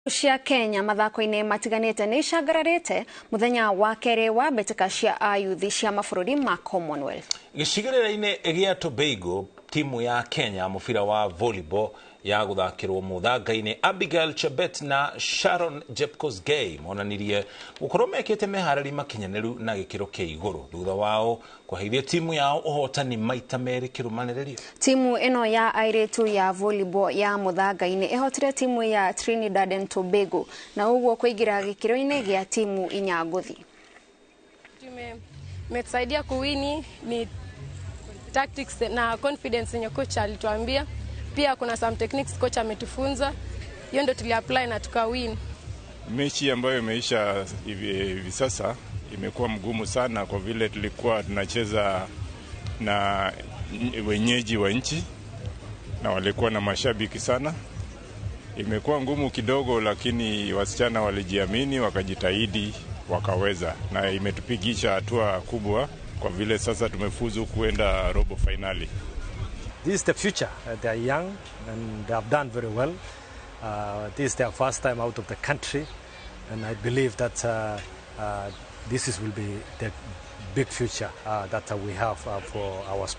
Cia Kenya mathako-inĩ matiganĩte nĩ icangararĩte mũthenya wa kerĩ wa mbĩtĩka cia ayuthi cia mabũrũri ma Commonwealth. Gĩcigĩrĩra-inĩ gĩa Tobago, timu ya Kenya mũbira wa volleyball ya gũthakĩrwo mũthanga-inĩ Abigail Chebet na Sharon Jepkosgei monanirie gũkorwo mekĩte meharĩri makinyanĩru na gĩkĩro kĩa igũrũ thutha wao kũheithia timu yao ũhotani maita merĩ kĩrũmanĩrĩrio. Timu ĩno ya airĩtu ya volleyball ya mũthanga-inĩ ĩhotire timu ya Trinidad and Tobago na ũguo kũingĩra gĩkĩro-inĩ gĩa timu inya ngũthi. Imetusaidia kuwin ni tactics na confidence yenye coach alituambia. Pia kuna some techniques coach ametufunza, hiyo ndio tuliapply na tukawin. Mechi ambayo imeisha hivi sasa imekuwa mgumu sana kwa vile tulikuwa tunacheza na wenyeji wa nchi na walikuwa na mashabiki sana. Imekuwa ngumu kidogo, lakini wasichana walijiamini, wakajitahidi, wakaweza, na imetupigisha hatua kubwa kwa vile sasa tumefuzu kuenda robo fainali. This is the future. They are young and they have done very well. This is their first time out of the country, and I believe that this will be the big future that we have for our sport.